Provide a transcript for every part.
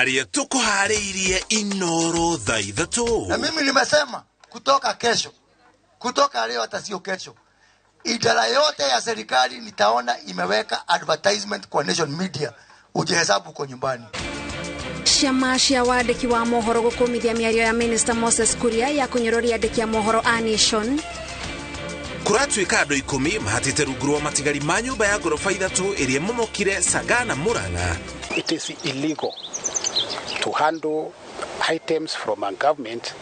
Marĩa tũkũharĩirie Inoro thaa 3. Na mimi nimesema kutoka kesho, kutoka leo hata sio kesho, idara yote ya serikali nitaona imeweka advertisement kwa Nation Media, ujihesabu uko nyumbani. Ciama cia wandĩki wa mohoro gũkũmithia mĩario ya Minister Moses Kuria ya kũnyũrũria andĩki a mohoro a Nation. Kũratuĩka andũ 10 mahatĩte rungu rwa matigari ma nyũmba ya ngoroba 3 ĩrĩa ĩmomokire Sagana Murang'a. It is illegal to handle items from a government,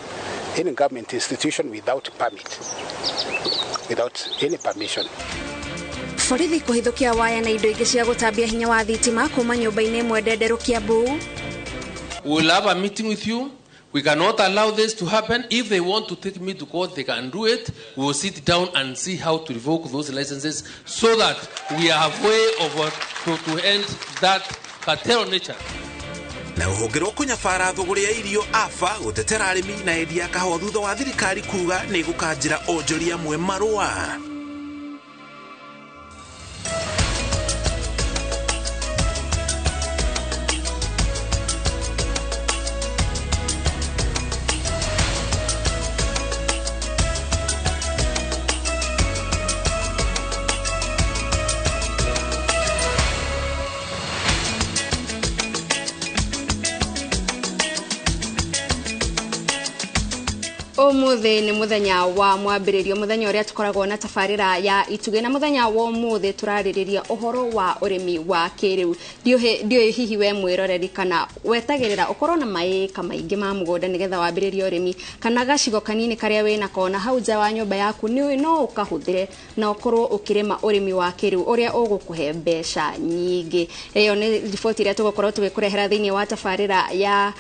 any government institution without permit, without any permission. Borithi kũhithũkia waya na indo ingĩ cia gũtambia hinya wa thitima kuma nyũmba-inĩ ĩmwe Ndenderu Kiambu. We will have a meeting with you. We cannot allow this to happen. If they want to take me to court, they can do it. We will sit down and see how to revoke those licenses so that we have way of to end that cartel nature. Na rũhonge rwa kũnyabara thũgũrĩ ya irio AFA gũtetera arĩmi na endia kahũa thutha wa thirikari kuga nĩ ĩgũkanjĩra onjoria amwe marũa. Umuthi ni muthenya wa mwambiririo, muthenya uria tukoragwo na tabarira ya Itugĩ, na muthenya wa umuthi turaririria uhoro wa urimi wa kiriu. Ndiũĩ hihi we mwiroreri kana wetagĩrĩra ukorwo na maĩka maingĩ ma mũgũnda nigetha wambĩrĩrie ũrĩmi, kana gacigo kanini karĩa wĩnako na hau nja wa nyũmba yaku nĩ no ũkahũthĩre na ũkorwo ũkĩrĩma ũrĩmi wa kĩrĩu ũrĩa ũgũkũhe mbeca nyingĩ. Ĩyo nĩ riboti ĩrĩa tũgũkorwo tũgĩkũrehera thĩinĩ wa tabarĩra ya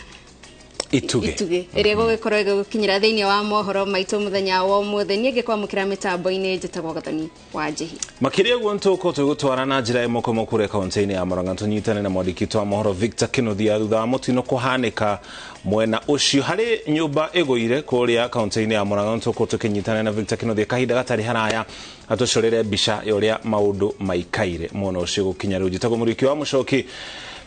Itugĩ ĩrĩa ĩgũgĩkorwo ĩgĩgũkinyĩra thĩinĩ wa mohoro maitũ mũthenya wa ũmũthĩ. Niĩ ngĩkwamũkĩra mĩtambo-inĩ njĩtagwo Gathoni wa Njĩhi. Makĩria ũguo nĩtũgũkorwo tũgĩgũtwara na njĩra ĩmwe kwa ĩmwe kũrĩa kaunti-inĩ ya Murang'a, tũnyitane na mwandĩki witũ wa mohoro Victor Kinuthia thutha wa mũtino kũhanĩka mwena ũcio harĩ nyũmba ĩgũire kũrĩa kaunti-inĩ ya Murang'a. Nĩtũgũkorwo tũkĩnyitana na Victor Kinuthia kahinda gatarĩ haraya atũcorere mbica ya ũrĩa maũndũ maikaire mwena ũcio gũkinya rĩu. Njĩtagwo Mũriũki wa Mũcoki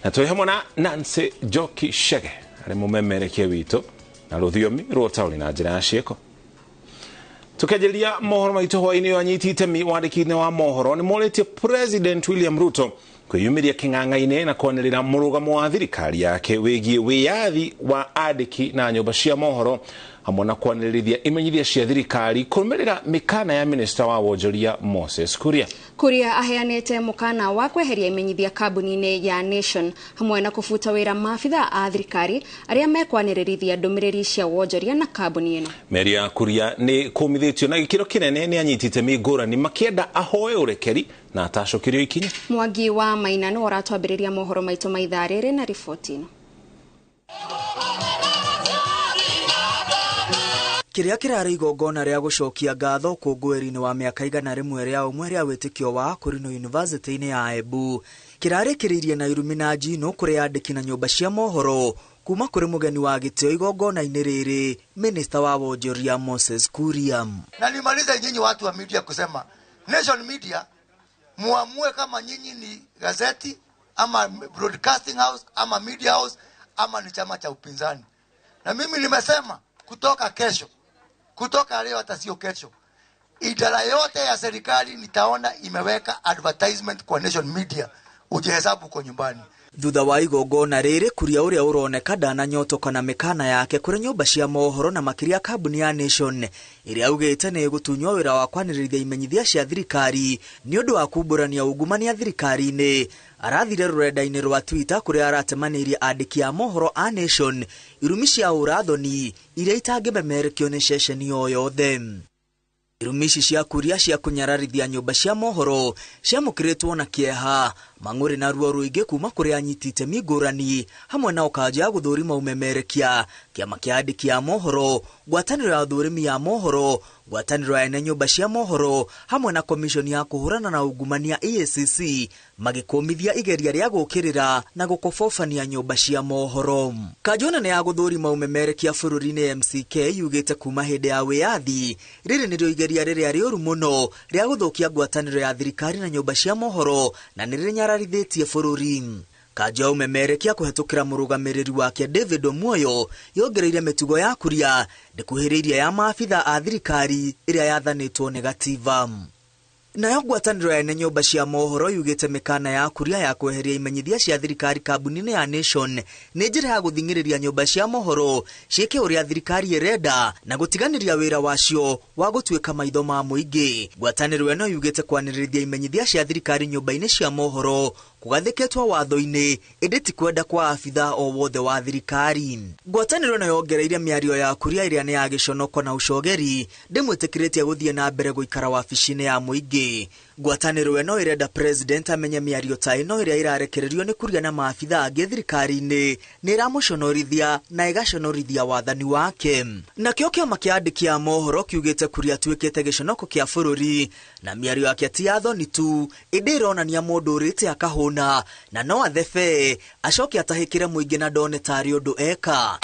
na tũrĩ hamwe na Nancy Njoki Chege arĩ mũmemerekia witũ na rũthiomi rwa ũtaũri na njĩra ya ciĩko. Tukĩanjĩrĩria mohoro maitũ hwaĩ-inĩ ũyũ, anyiti itemi wandĩki-inĩ wa mohoro nĩ morĩtie President William Ruto kwĩyumĩria kĩng'ang'a-inĩ na kwanĩrĩra mũrũgamo wa thirikari yake wĩgiĩ wĩyathi wa andĩki na nyũmba cia mohoro, hamwe na kwanĩrĩrithia imenyithia cia thirikari kũrũmĩrĩra mĩkana ya minista wa wonjoria Moses Kuria. Kuria aheanĩte mũkana wa kweheria imenyithia kambuni-inĩ ya Nation hamwe na kũbuta wĩra maabitha a thirikari arĩa mekwanĩrĩrithia ndũmĩrĩri cia wonjoria na kambuni ĩno. Mĩario ya Kuria nĩ kũmithĩtio na gĩkĩro kĩnene nĩ anyiti itemi ngũrani makĩenda ahoe ũrekeri na atacũkĩrio ikinya. Mwangi wa Maina nĩwe ũratwambĩrĩria mohoro maitũ ma ithaa rĩrĩ na riboti ĩno. Kĩrĩa kĩrarĩ igongona rĩa gũcokia ngatho ũkũngũĩri-inĩ wa mĩaka 101 rĩa ũmwe rĩa wĩtĩkio wa Akũrinũ University-inĩ ya Embu kĩrarĩkĩrĩirie na irumi na njino kũrĩ andĩki na nyũmba cia mohoro kuma kũrĩ mũgeni wa gĩtĩo igongona-inĩ rĩrĩ, Minister wa wonjoria Moses Kuria. Na nimalize nyinyi watu wa media kusema Nation Media muamue kama nyinyi ni gazeti ama broadcasting house ama media house ama ni chama cha upinzani. Na mimi nimesema kutoka kesho, kutoka leo hata sio kesho, idara yote ya serikali nitaona imeweka advertisement kwa Nation Media, ujihesabu uko nyumbani. Thutha wa igongona rĩrĩ, Kuria ũrĩa ũroneka ndananyotoka na mĩkana yake kũrĩ nyũmba cia mohoro na makĩria kambuni ya Nation ĩrĩa augĩte nĩ ĩgũtunywo wĩra wa kwanĩrĩrithia imenyithia cia thirikari nĩ ũndũ wa kumbũrania ungumania thirikari-inĩ. Arathire rũrenda-inĩ rwa Twitter kũrĩa aratemanĩirie andĩki a mohoro a Nation irumi cia ũrathoni iria itangĩmemerekio nĩ ceceni o yothe. Irumi ici cia Kuria cia kũnyararithia nyũmba cia mohoro ciamũkĩrĩtwo na kĩeha, mang'ũrĩ na ruo rũingĩ kuma kũrĩ anyiti itemi ngũrani hamwe na ũkanja ya gũthũrima ũmemerekia, kĩama kĩa andĩki a mohoro, ngwatanĩro ya thũrimi ya mohoro, ngwatanĩro ya ene nyũmba cia mohoro hamwe na komishoni ya kũhũrana na ungumania EACC magĩkũmithia igeria rĩa gũkĩrĩra na gũkobobania nyũmba cia mohoro. Kanjũ nene ya gũthũrima ũmemerekia bũrũri-inĩ MCK yugĩte kuma hĩndĩ ya wĩyathi rĩrĩ nĩrĩo igeria rĩrĩa rĩũru mũno rĩa gũthũkia ngwatanĩro ya thirikari na nyũmba cia mohoro na nĩ rĩnyararithĩtie bũrũri. Kanjũ ya ũmemerekia kũhetũkĩra mũrũgamĩrĩri wake David Omuoyo yongereire mĩtugo ya Kuria ndĩkuhĩrĩirie ya maabitha a thirikari ĩrĩa yathanĩtwo nĩ gatiba. Nayo ngwatanĩro ya ene nyũmba cia mohoro yugĩte mĩkana ya Kuria ya kweheria imenyithia cia thirikari kambuni-inĩ ya Nation nĩ njĩra ya gũthing'ĩrĩria nyũmba cia mohoro ciĩke ũrĩa thirikari ĩrenda na gũtiganĩria wĩra wacio wa gũtuĩka maitho ma mũingĩ. Ngwatanĩro ĩno yugĩte kwanĩrĩria imenyithia cia thirikari nyũmba-inĩ cia mohoro kũgathĩkĩtwo watho-inĩ ĩndĩ ti kwenda kwa abitha o wothe wa thirikari. Ngwatanĩro ĩno yongereire mĩario ya Kuria ĩrĩa nĩ ya gĩconoko na ũcogeri ndĩmwĩtĩkĩrĩtie gũthiĩ na mbere gũikara wabici-inĩ ya mũingĩ. Ngwatanĩro ĩno ĩrenda president amenye mĩario ta ĩno ĩrĩa ĩrarekererio nĩ Kuria na maabitha angĩ thirikari-inĩ nĩ ĩramũconorithia na ĩgaconorithia wathani wake. Nakĩo kĩama kĩa andĩki a mohoro kiugĩte Kuria atuĩkĩte gĩconoko kĩa bũrũri na mĩario yake ti ya thoni tu ĩndĩ ĩronania mũndũ ũrĩte akahũna na no athebe acoke atahĩkĩre mũingĩ na ndone tarĩ ũndũ eka.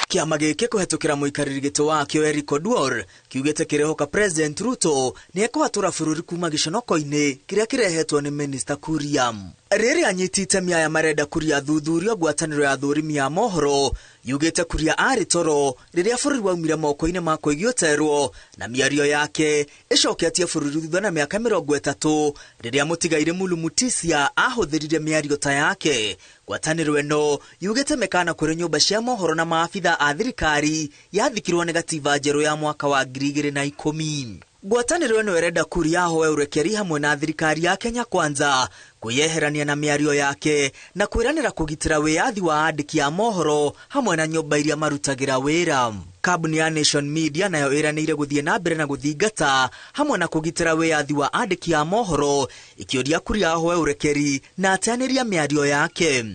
Kĩama gĩkĩ kũhetũkĩra mũikarĩri gĩtĩ wakĩo Eric Oduor kiugĩte kĩrehoka President Ruto nĩ ekũhatũra bũrũri kuma gĩconoko-inĩ kĩrĩa kĩrehetwo nĩ Minister Kuria. Rĩrĩa anyiti itemi aya marenda Kuria thuthurio, ngwatanĩro ya thũrimi ya mohoro yugĩte Kuria arĩ toro rĩrĩa bũrũri waumire moko-inĩ ma Koigi Oterwo na mĩario yake ĩcoketie bũrũri thutha na mĩaka 30 rĩrĩa mũtigaire Mulu Mutisia ahũthĩrire mĩario ta yake. Ngwatanĩro ĩno yugĩte mĩkana kũrĩ nyũmba cia mohoro na maabitha a thirikari yathikirwo nĩ gatiba njerũ ya mwaka wa 2010. Ngwatanĩro ĩno ĩrenda Kuria ahoe ũrekeri hamwe na thirikari ya Kenya Kwanza kwĩyeherania na mĩario yake na kwĩranĩra kũgitĩra wĩyathi wa andĩki a mohoro hamwe na nyũmba iria marutagĩra wĩra. Kambuni ya Nation Media nayo ĩranĩire gũthiĩ na mbere na gũthingata hamwe na kũgitĩra wĩyathi wa andĩki a mohoro ikĩũria Kuria ahoe ũrekeri na ateanĩria mĩario yake.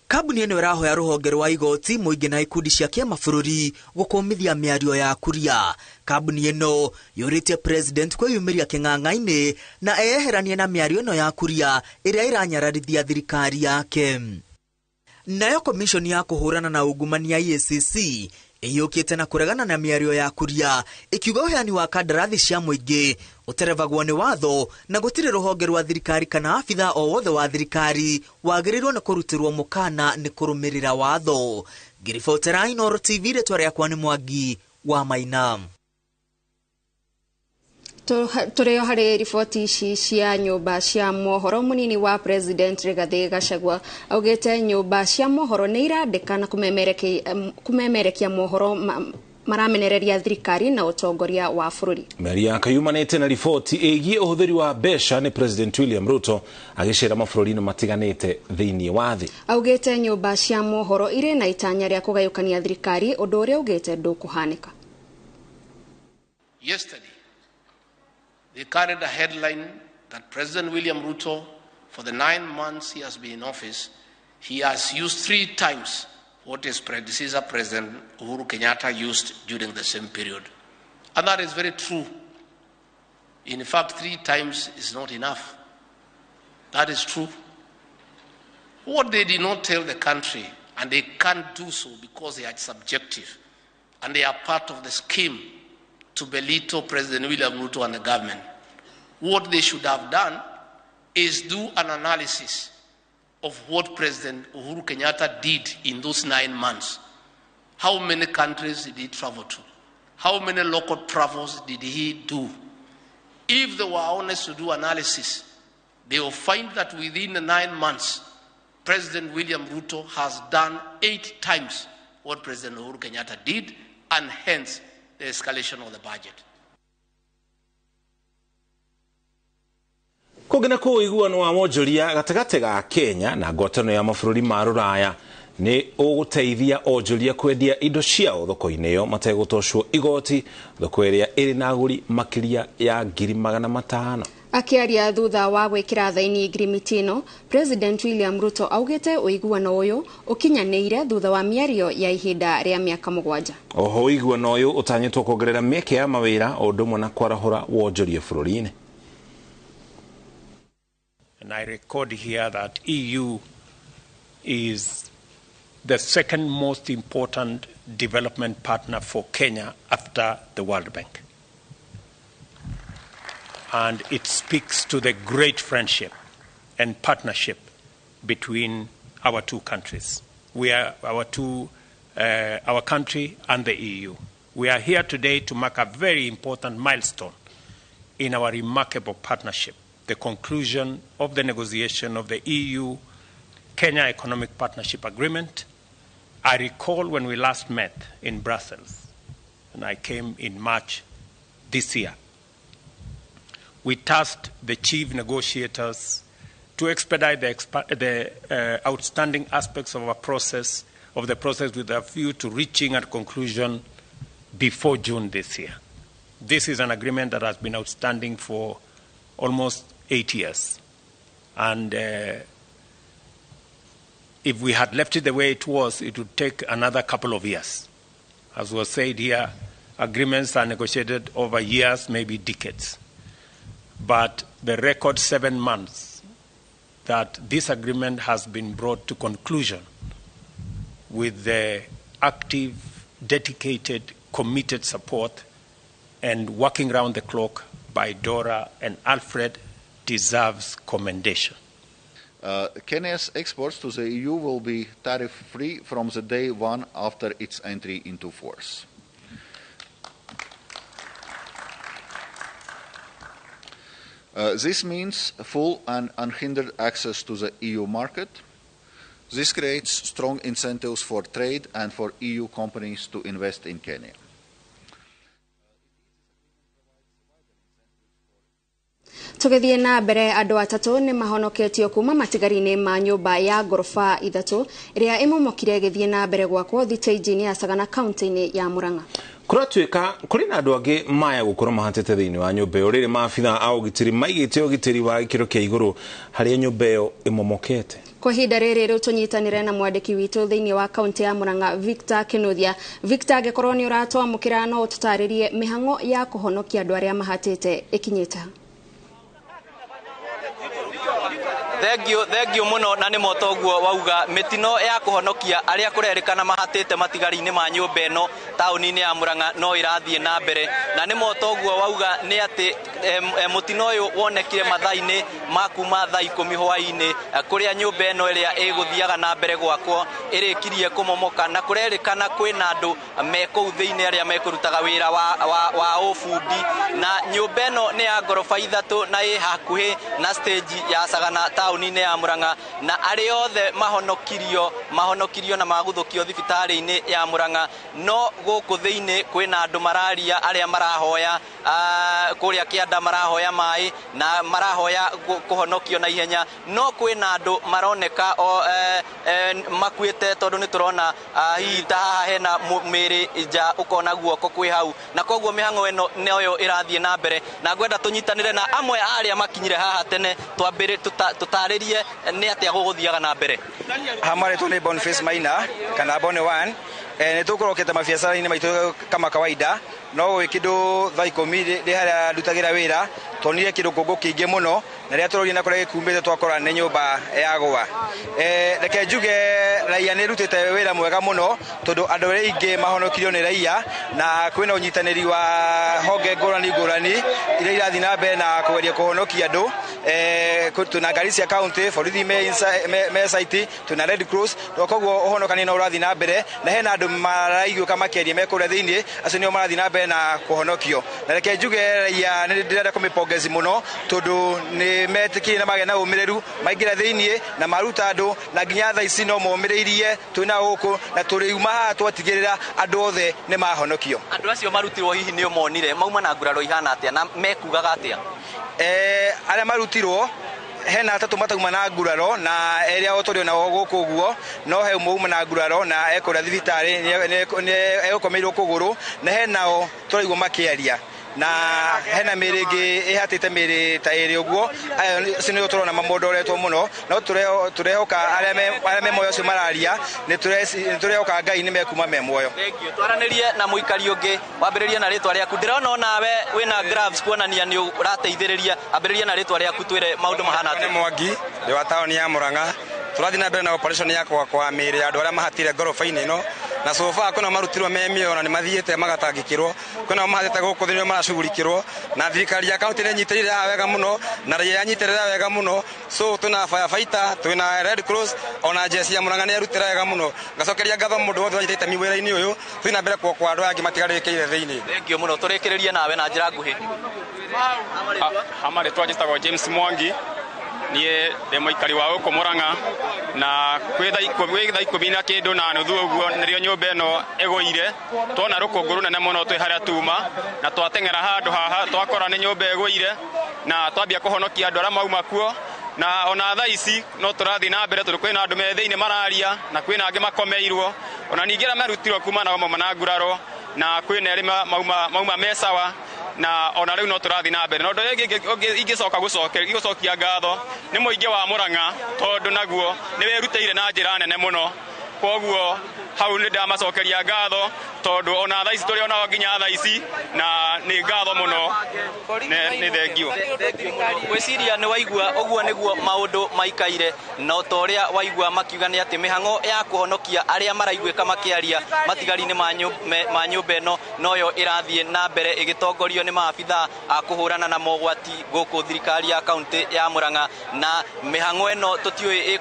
Kambuni ĩno ĩrahoya rũhonge rwa igoti mũingĩ na ikundi cia kĩmabũrũri gũkũmithia mĩario ya Kuria. Kambuni ĩno yũrĩtie president kwĩyumĩria kĩng'ang'a-inĩ na eyeheranie na mĩario ĩno ya Kuria ĩrĩa ĩranyararithia thirikari yake. Nayo komishoni ya kũhũrana na ungumania EACC ĩyũkĩte na kũregana na mĩario ya Kuria ĩkiuga ũheani wa kandarathi cia mũingĩ ũterevagwo nĩ watho na gũtirĩ rũhonge rwa thirikari kana abitha o wothe wa thirikari wagĩrĩirwo nĩ kũrutĩrwo mũkana nĩ kũrũmĩrĩra watho. Ngĩribotera Inooro TV, rĩtwa rĩakwa nĩ Mwangi wa Maina. Tũrĩ o harĩ riboti ici cia nyũmba cia mohoro, mũnini wa President Rigathĩ Gachagua augĩte nyũmba cia mohoro nĩ irandĩka na kũmemerekia mohoro maramenereria thirikari na ũtongoria wa bũrũri. Mĩario yake yumanĩte na riboti ĩgiĩ ũhũthĩri wa mbeca nĩ President William Ruto agĩcera mabũrũri-inĩ matiganĩte thĩinĩ wa thĩ. Augĩte nyũmba cia mohoro irĩ na itanya rĩa kũgayũkania thirikari, ũndũ ũrĩa augĩte ndũkũhanĩka. Yesterday, they carried a headline that President William Ruto, for the 9 months he has been in office, he has used 3 times what his predecessor, President Uhuru Kenyatta, used during the same period. And that is very true. In fact, 3 times is not enough. That is true. What they did not tell the country, and they can't do so because they are subjective, and they are part of the scheme to belittle President William Ruto and the government. What they should have done is do an analysis of what President Uhuru Kenyatta did in those 9 months. How many countries did he travel to? How many local travels did he do? If they were honest to do analysis, they will find that within the 9 months, President William Ruto has done 8 times what President Uhuru Kenyatta did, and hence the escalation of the budget. Kũngĩ na kũu ũiguano wa wonjoria gatagatĩ ga Kenya na ngwatanĩro ya mabũrũri ma Rũraya nĩ ũgũteithia onjoria kwendia indo ciao thoko-inĩ ĩyo mategũtocwo igoti, thoko ĩrĩa ĩrĩ na agũri makĩria ya 500,000. Akĩaria thutha wa gwĩkĩra thaini ngirimiti ĩno, President William Ruto augĩte ũiguano ũyũ ũkinyanĩire thutha wa mĩario ya ihinda rĩa mĩaka 7. Oho ũiguano ũyũ ũtanyĩtwo kuongerera mĩeke ya mawĩra o ũndũ ũmwe na kwarahũra wonjoria bũrũri-inĩ. And I record here that EU is the second most important development partner for Kenya after the World Bank. And it speaks to the great friendship and partnership between our two countries. We are our country and the EU. We are here today to mark a very important milestone in our remarkable partnership, the conclusion of the negotiation of the EU-Kenya Economic Partnership Agreement. I recall when we last met in Brussels, and I came in March this year. We tasked the chief negotiators to expedite the outstanding aspects of our process, of the process with a view to reaching a conclusion before June this year. This is an agreement that has been outstanding for almost 8 years. And if we had left it the way it was, it would take another couple of years. As was said here, agreements are negotiated over years, maybe decades. But the record 7 months that this agreement has been brought to conclusion with the active, dedicated, committed support and working round the clock by Dora and Alfred deserves commendation. Kenya's exports to the EU will be tariff-free from the day one after its entry into force. This means full and unhindered access to the EU market. This creates strong incentives for trade and for EU companies to invest in Kenya. Tugithie na mbere andu atatu ni mahonoketio kuma matigari-ini ma nyumba ya ngoroba ithatu iria imomokire githie na mbere gwakwo thitĩnji-inĩ ya Sagana kaunti-inĩ ya Murang'a. Kũratuĩka kũrĩ na andũ angĩ maya gũkorwo mahatĩte thĩinĩ wa nyũmba ĩyo rĩrĩ maabitha a ũgitĩri maigĩte ũgitĩri wa gĩkĩro kĩa igũrũ harĩa nyũmba ĩyo ĩmomokete. Kwa ihinda rĩrĩ rĩu tũnyitanĩre na mwandĩki witũ thĩinĩ wa kaunti ya Murang'a Victor Kinuthia. Victor, angĩkorwo nĩ ũratwamũkĩra no ũtũtarĩrie mĩhang'o ya kũhonokia andũ arĩa mahatĩte ĩkinyĩte. Thengio muno na nĩ motoguo wauga mĩtino ya kũhonokia arĩa kũrerĩkana mahatĩte matigari-inĩ ma nyũmba ĩno taũni-inĩ ya Murang'a no ĩrathiĩ na mbere na nĩ motoguo wauga nĩ atĩ mũtino ũyũ wonekire mathaa-inĩ ma kuma thaa 10 hwaĩ-inĩ kũrĩa nyũmba ĩno ĩrĩa ĩgũthiaga na mbere gwakwo ĩrĩkirie kũmomoka na kũrerĩkana kwĩna andũ me kũu thĩinĩ arĩa mekũrutaga wĩra wa ũbundi na nyũmba ĩno nĩ ya ngoroba ithatũ na ĩ hakuhĩ na stage ya Sagana taũni-inĩ ya Murang'a na arĩa othe mahonokirio na maguthũkio thibitarĩ-inĩ ya Murang'a no gũkũ thĩinĩ kwĩna andũ mararia arĩa marahoya kũrĩa kĩanda marahoya maĩ na marahoya kũhonokio na ihenya no kwĩna andũ maroneka makuĩte tondũ nĩ tũrona hihi ta haha hena mĩĩrĩ nja ũkona guoko kwĩ hau na koguo mĩhang'o ĩno noyo ĩrathiĩ na mbere na ngwenda tũnyitanĩre na amwe a arĩa makinyire haha tene twambĩrĩ tũtarĩrie nĩ atĩa gũgũthiaga na mbere. Hamarĩtwo nĩ Boniface Maina kana Bone One. Nĩ tũkũrokete mabiacara-inĩ maitũ kama kawaida no gwĩ kĩndũ thaa 10 ndĩ harĩa ndutagĩra wĩra tuonire kĩndũ kũngũ kĩingĩ mũno na rĩrĩa tũrorire na kũrĩa gĩkumbĩte twakora nĩ nyũmba yagwa. Reke njuge raia nĩ ĩrutĩte wĩra mwega mũno tondũ andũ arĩa aingĩ mahonokirio nĩ raia na kwĩna ũnyitanĩri wa honge ngũrani ngũrani iria irathiĩ na mbere na kũgeria kũhonokia andũ. Twĩna ngari cia county, borithi me site, twĩna Red Cross, koguo ũhonokania no ũrathiĩ na mbere na hena andũ maraiguĩka makĩaria me kũrĩa thĩinĩ acio nĩo marathiĩ na mbere na kũhonokio. Na reke njuge raia nĩ ndĩrenda kũmĩpongezi mũno tondũ nĩ metĩkire na magĩa na ũmĩrĩru maingĩra thĩinĩ na maruta andũ na nginya thaa ici no momĩrĩirie twĩna gũkũ na tũrĩuma haha twatigĩrĩra andũ othe nĩ mahonokio. Andũ acio marutirwo hihi nĩ ũmonire mauma na nguraro ihana atĩa na mekugaga atĩa? Arĩa marutirwo hena atatũ matauma na nguraro na erĩa o tũrĩ onao gũkũ ũguo no he ũmwe uma na nguraro na ekũrĩa thibitarĩ nĩ egũkomeirwo kũgũrũ na henao tũraigua makĩaria na hena mĩĩrĩ ĩngĩ ĩhatĩte mĩĩrĩ ta ĩrĩ ũguo acio nĩo tũrona mamondoretwo mũno no tũrehoka arĩa me muoyo acio mararia nĩ tũrehoka Ngai nĩ mekuma me muoyo. Twaranĩrie na mũikari ũngĩ wambĩrĩrie na rĩtwa rĩaku ndĩrona onawe wĩna gloves kuonania nĩ ũrateithĩrĩria ambĩrĩria na rĩtwa rĩaku twĩre maũndũ mahana atĩa. Mwangi ndĩ wa taũni ya Murang'a. Tũrathiĩ na mbere na operation ya kwa mĩĩrĩ ya andũ arĩa mahatire ngoroba-inĩ ĩno, na so far kwĩna marutirwo me mĩoyo na nĩ mathiĩte magatangĩkĩrwo, kwĩna mahatĩte gũkũ thĩinĩ maracugurikĩrwo, na thirikari ya kaunti nĩ ĩnyitĩrĩire haha wega mũno na raia yanyitĩrĩra wega mũno. So twĩna firefighter, twĩna Red Cross, ona jeshi ya Murang'a nĩ yarutĩra wega mũno. Ngacokeria ngatho mũndũ wothe wanyitĩte itemi wĩra-inĩ ũyũ. Tũthiĩ na mbere kuokoa andũ aya angĩ matigarĩkĩire thĩinĩ. Thengio mũno, tũrĩkĩrĩrie nawe na njĩra nguhĩ. Amarĩtwa njĩtagwo James Mwangi, niĩ ndĩ mũikari wa gũkũ Murang'a, na kwĩ thaa ikũmi na kĩndũ na nuthu ũguo nĩrĩo nyũmba ĩno ĩgũire. Tuona rũkũngũ rũnene mũno twĩ harĩa tuma, na twateng'era handũ haha twakora nĩ nyũmba ĩgũire, na twambia kũhonokia andũ arĩa mauma kuo, na ona thaa ici no tũrathiĩ na mbere tondũ kwĩna andũ me thĩinĩ mararia na kwĩna angĩ makomeirwo, ona ningĩ arĩa marutirwo kuma nao mauma na nguraro, na kwĩna erĩ mauma me sawa, na ona rĩu no tũrathiĩ na mbere. Na ũndũ ũrĩa ingĩcoka gũcokia ngatho nĩ mũingĩ wa Murang'a, tondũ naguo nĩ wĩrutĩire na njĩra nene mũno. Koguo hau nĩ ndamacokeria ngatho, tondũ ona thaa ici tũrĩ onao nginya thaa ici, na nĩ ngatho mũno, nĩ thengio. Ngwĩciria nĩ waigua ũguo nĩguo maũndũ maikaire, na ta ũrĩa waigua makiuga nĩ atĩ mĩhang'o ya kũhonokia arĩa maraiguĩka makĩaria matigari-inĩ ma nyũmba ĩno noyo ĩrathiĩ na mbere ĩgĩtongorio nĩ maabithaa a kũhũrana na mogwati gũkũ thirikari ya kaunti ya Murang'a. Na mĩhang'o ĩno tũtiũĩ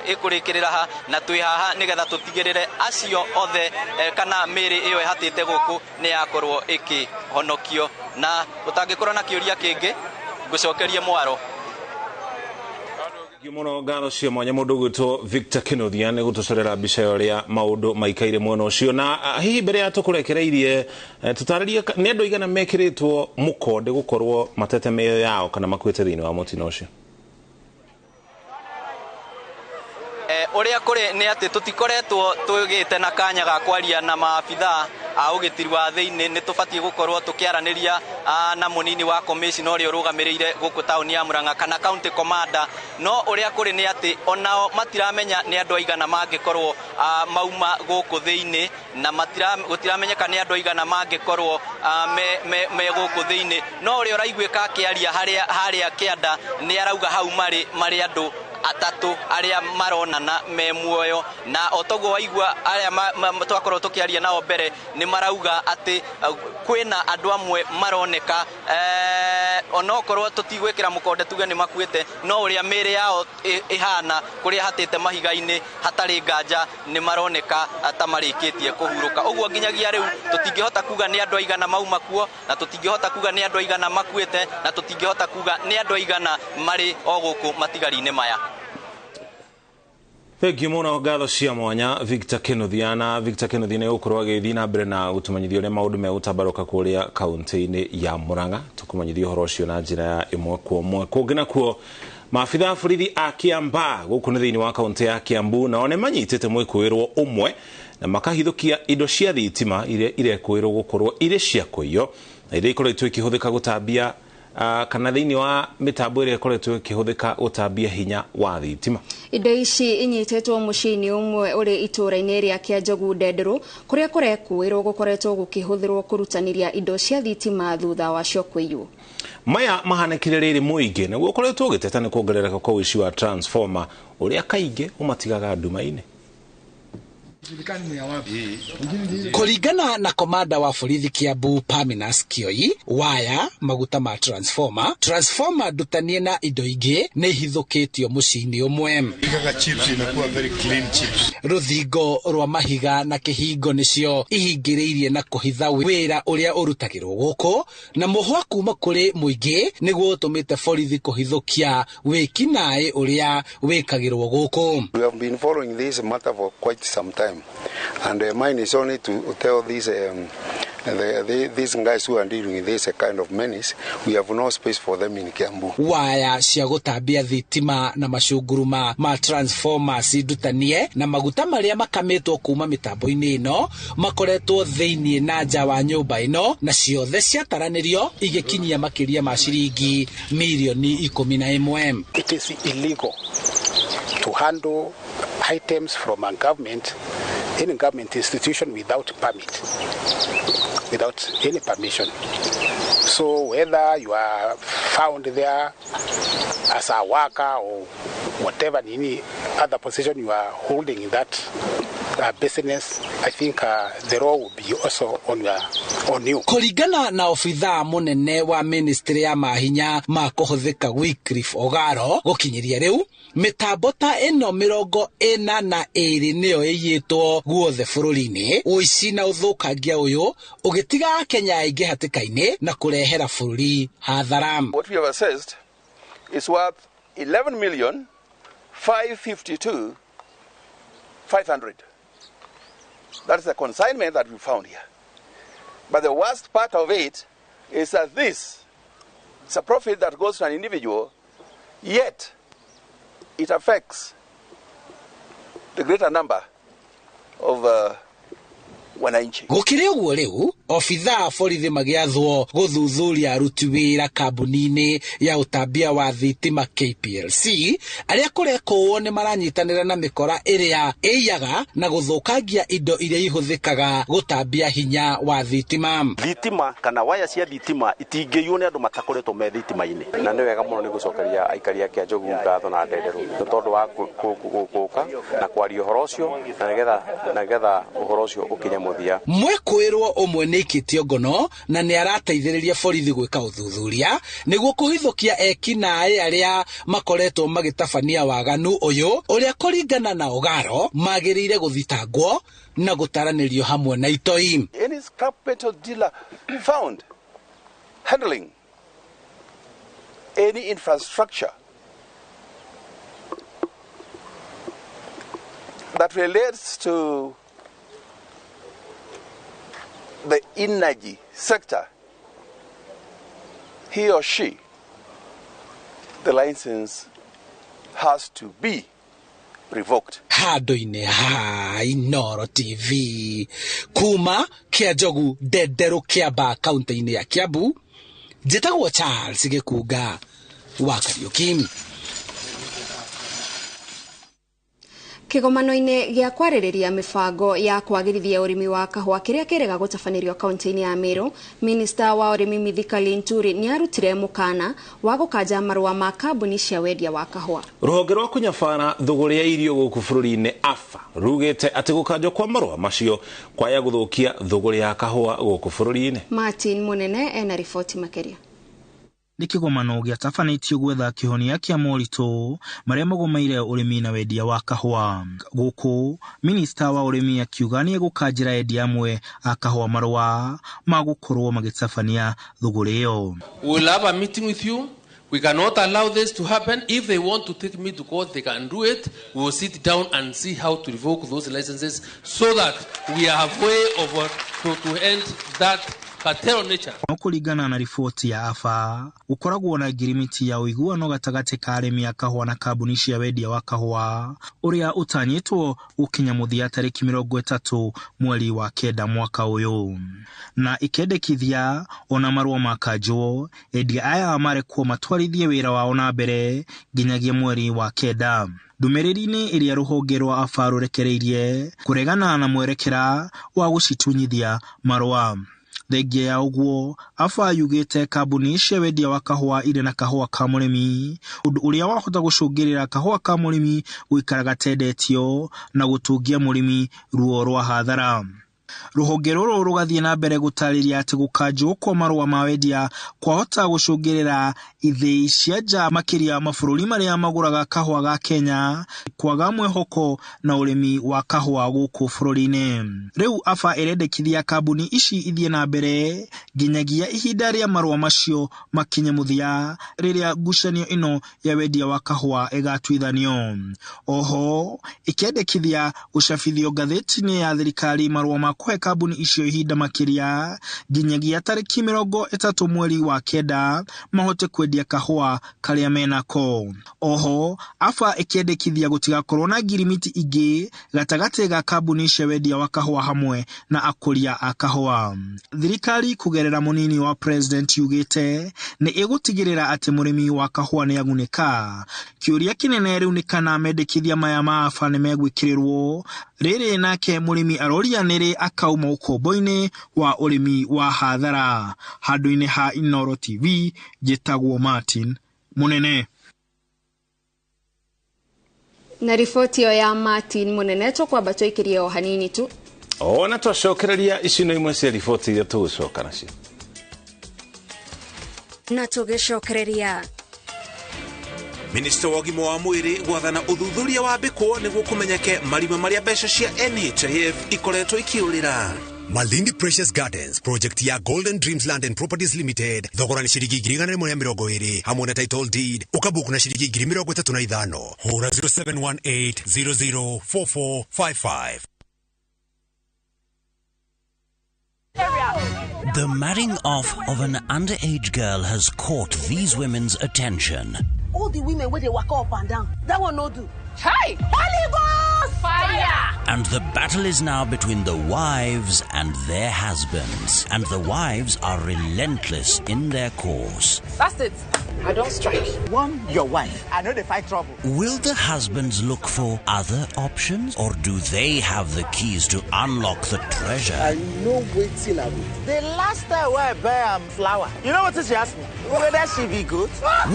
ĩkũrĩkĩrĩra ha, na twĩ haha nĩgetha tũtigĩrĩre acio othe kana mĩĩrĩ ĩyo ĩhatĩte gũkũ nĩ yakorwo ĩkĩhonokio. Na ũtangĩkorwo na kĩũria kĩngĩ, ngũcokerie mwaro. Mũno ngatho cia mwanya mũndũ ũgwĩtwo Victor Kinuthia nĩ gũtũcorera mbica ya ũrĩa maũndũ maikaire mwena ũcio. Na hihi mbere ya tũkũrekereirie, tũtarĩrie nĩ andũ aigana mekĩrĩtwo mũkonde gũkorwo matete mĩoyo yao kana makuĩte thĩinĩ wa mũtino ũcio? Ũrĩa kũrĩ nĩ atĩ tũtikoretwo tũgĩte na kanya ga kwaria na maabithaa a ũgitĩri wa thĩinĩ. Nĩ tũbatiĩ gũkorwo tũkĩaranĩria na mũnini wa commissioner ũrĩa ũrũgamĩrĩire gũkũ taũni ya Murang'a kana county commander, no ũrĩa kũrĩ nĩ atĩ onao matiramenya nĩ andũ aigana mangĩkorwo mauma gũkũ thĩinĩ, na gũtiramenyeka nĩ andũ aigana mangĩkorwo me gũkũ thĩinĩ. No ũrĩa ũraiguĩka akĩaria harĩa kĩanda nĩ arauga hau marĩ andũ atatũ arĩa maronana me muoyo, na otoguo waigua arĩa twakorwo tũkĩaria nao mbere nĩ marauga atĩ kwĩna andũ amwe maroneka, onokorwo tũtigwĩkĩra mũkonde tuge nĩ makuĩte, no ũrĩa mĩĩrĩ yao ĩhana kũrĩa hatĩte mahiga-inĩ hatarĩ nganja nĩ maroneka ta marĩkĩtie kũhurũka. Ũguo nginyagia rĩu tũtingĩhota kuga nĩ andũ aigana mauma kuo, na tũtingĩhota kuga nĩ andũ aigana makuĩte, na tũtingĩhota kuga nĩ andũ aigana marĩ o gũkũ matigari-inĩ maya. Thengiũ mũno ngatho cia mwanya Victor Kinuthia. Na Victor Kinuthia nĩ gũkorwo agĩthiĩ na mbere na gũtũmenyithia ũrĩa maũndũ megũtambarũka kũrĩa kaunti-inĩ ya Murang'a. Tũkũmenyithia ũhoro ũcio na njĩra ya ĩmwe kwa ĩmwe. Kũngĩ nakuo, maabithaa a borithi a Kiambaa gũkũ nĩ thĩinĩ wa kaunti ya Kiambu nao nĩ manyitĩte mwĩkũĩrwo ũmwe na makahithũkia indo cia thitima iria irekũĩrwo gũkorwo irĩ cia kũiywo na iria ikoretwo ikĩhũthĩka gũtambia kana thĩinĩ wa mĩtambo ĩrĩa ĩkoretwo ĩkĩhũthĩka gũtambia hinya wa thitima. Indo ici inyitĩtwo mũciĩ-inĩ ũmwe ũrĩ itũũra-inĩ rĩa Kĩanjogu Ndenderũ, kũrĩa kũrekũĩrwo gũkoretwo gũkĩhũthĩrwo kũrutanĩria indo cia thitima thutha wacio kũiywo. Maya mahanĩkire rĩrĩ mũingĩ nĩguo ũkoretwo ũgĩteta nĩ kuongerereka kwa ũici wa transformer ũrĩa kaingĩ ũmatigaga nduma-inĩ. Kũringana na komanda wa borithi Kiambu Parmenas Kioi, waya, maguta ma transformer ndutanie na indo ingĩ nĩ ihithũkĩtio mũciĩ-inĩ ũmwe. Rũthingo rwa mahiga na kĩhingo nĩcio ihingĩrĩirie na kũhitha wĩra ũrĩa ũrutagĩrwo gũkũ, na mũhwa kuma kũrĩ mũingĩ nĩguo ũtũmĩte borithi kũhithũkia wĩkinaĩ ũrĩa wĩkagĩrwo gũkũ. We have been following this matter for quite some time, and mine is only to tell these these guys who are dealing with this kind of menace, we have no space for them in Kiambu. Waya cia gũtambia thitima na macunguruma ma transformers ndutanie na maguta marĩa makamĩtwo kuma mĩtambo-inĩ ĩno makoretwo thĩinĩ na nja wa nyũmba ĩno, na ciothe ciataranĩrio igĩkinyia makĩria ma ciringi mirioni 11. It is illegal to handle items from a government any government institution without permit, without any permission. So whether you are found there as a worker or whatever, any other position you are holding in that business, I think the law will be also on you. Kũringana na obithaa mũnene wa ministry ya mahinya ma kũhũthĩka Wycliffe Ogaro, gũkinyĩria rĩu mĩtambo ta ĩno 42 nĩyo ĩiyĩtwo guothe bũrũri-inĩ. Ũici na ũthũkangia ũyũ ũgĩtiga Akenya aingĩ hatĩka-inĩ na kũrehera bũrũri hathara. What we have assessed is worth 11,552,500. That is the consignment that we found here. But the worst part of it is that this is a profit that goes to an individual, yet it affects the greater number of wananchi. Gũkĩrĩ ũguo rĩu obithaa borithi magĩathwo gũthuthuria aruti wĩra kambuni-inĩ ya ũtambia wa thitima KPLC arĩa kũrekũo nĩ maranyitanĩra na mĩkora ĩrĩa ĩiyaga na gũthũkangia indo iria ihũthĩkaga gũtambia hinya wa thitima. Thitima kana waya cia thitima itingĩiywo nĩ andũ matakoretwo me thitima-inĩ. Na nĩ wega mũno nĩ gũcokeria aikari a Kĩanjogu ngatho na ndenderũ nĩ tondũ wa gũka na kwaria ũhoro ũcio na nĩgetha ũhoro ũcio ũkinye mũthia. Mwĩkũĩrwo ũmwe nĩ aikĩtio ngono na nĩ arateithĩrĩria borithi gwĩka ũthuthuria nĩguo kũhithũkia ekinaĩ arĩa makoretwo magĩtabania waganu ũyũ ũrĩa kũringana na Ogaro magĩrĩire gũthitangwo na gũtaranĩrio hamwe na itoi. Any scrap metal dealer found handling any infrastructure that relates to the energy sector, he or she, the license has to be revoked. Handũ-inĩ ha Inooro TV kuma Kĩanjogu Ndenderũ Kĩamba kaunti-inĩ ya Kiambu, njĩtagwo Charles Gĩkunga wa Kariũki. Kĩgomano-inĩ gĩa kwarĩrĩria mĩbango ya kwagĩrithia ũrĩmi wa kahũa kĩrĩa kĩrega gũtabanĩrio kaunti-inĩ ya Meru, Minista wa ũrĩmi Mithika Linturi nĩarutire mũkana wa gũkanja marũa ma kambuni cia wendia wa kahũa. Rũhonge rwa kũnyabara thũgũrĩ ya irio gũkũ bũrũri-inĩ AFA rugĩte atĩ gũkanjwo kwa marũa macio kwaya gũthũkia thũgũrĩ ya kahũa gũkũ bũrũri-inĩ. Martin Munene ena riboti makĩria. Nĩ kĩgomano gĩatabanĩtio gwetha kĩhonia kĩa moritũ marĩa magũmĩire ũrĩmi na wendia wa kahũa. Gũkũ minista wa ũrĩmi akiuga nĩ egũkanjĩra endia amwe a kahũa marũa ma gũkorwo magĩtabania thũgũrĩ ĩyo. We will have a meeting with you. We cannot allow this to happen. If they want to take me to court, they can do it. We will sit down and see how to revoke those licenses so that we have way of to end that cartel nature. No kũringana na riboti ya AFA, gũkoragwo na ngirimiti ya ũiguano gatagatĩ ka arĩmi a kahũa na kambuni cia wendia wa kahũa ũrĩa ũtanyĩtwo gũkinya mũthia tarĩki 30 mweri wa 9 mwaka ũyũ, na ikendekithia ona marũa makanjwo endia aya marekwo matwarithie wĩra wao na mbere nginyagia mweri wa 9. Ndũmĩrĩri-inĩ ĩrĩa rũhonge rwa AFA rũrekereirie kũregana na mwerekera wa gũcitunyithia marũa. Thengia ya ũguo, AFA yugĩte kambuni cia wendia wa kahũa irĩ na kahũa ka mũrĩmi, ũndũ ũrĩa wahota gũcũngĩrĩra kahũa ka mũrĩmi gũikara gatendetio na gũtũngia mũrĩmi ruo rwa hathara. Rũhonge rũrũ rũgathiĩ na mbere gũtarĩria atĩ gũkanjwo kwa marũa ma wendia kwahota gũcũngĩrĩra ithĩi cia nja makĩria mabũrũri marĩa magũraga kahũa ga Kenya kwaga mwĩhoko na ũrĩmi wa kahũa gũkũ bũrũri-inĩ. Rĩu AFA ĩrendekithia kambuni ici ithiĩ na mbere nginyagia ihinda rĩa marũa macio makinye mũthia rĩrĩa ngucanio ĩno ya wendia wa kahũa ĩgatuithanio. Oho ĩkendekithia gũcabithio ngathĩti-inĩ ya thirikari marũa ma kũhe kambuni icio ihinda makĩria nginyagia tarĩki 30 mweri wa 9 mahote kwendia kahũa karĩa menako. Oho AFA ĩkendekithia gũtigakorwo na ngirimiti ingĩ gatagatĩ ga kambuni cia wendia wa kahũa hamwe na akũria a kahũa. Thirikari kũgerera mũnini wa president yugĩte nĩ ĩgũtigĩrĩra atĩ mũrĩmi wa kahũa nĩ agunĩka. Kĩũria kĩnene rĩu nĩ kana mendekithia maya ma AFA nĩ megwĩkĩrĩrwo Rĩrĩ nake mũrĩmi aroria nĩrĩ akauma ũkombo-inĩ wa ũrĩmi wa hathara. Handũ-inĩ ha Inooro TV, njĩtagwo Martin Munene. Na riboti ĩyo ya Martin Munene tũkwamba tũikĩrie o hanini tu. Ona twacokereria ici no imwe cia riboti iria tũgũcoka nacio. Na tũgĩcokereria Minista wa ũgima wa mwĩrĩ gwathana ũthuthuria wambĩkwo nĩguo kũmenyeke marima marĩa mbeca cia NHIF ikoretwo ikĩũrĩra. Malindi Precious Gardens project ya Golden Dreams Land and Properties Limited, thogora nĩ ciringi 120,000 hamwe na title deed, ũkabuku na ciringi 35,000. Hũra 0718004455. The marrying off of an underage girl has caught these women's attention. All the women where they walk up and down, that one no do. Hey! Holy Ghost! Fire! And the battle is now between the wives and their husbands. And the wives are relentless in their course. That's it. I don't strike. One, your wife. I know they fight trouble. Will the husbands look for other options, or do they have the keys to unlock the treasure? I know waiting I will. The last time where I buy flour, you know what she asked me? Whether she be good?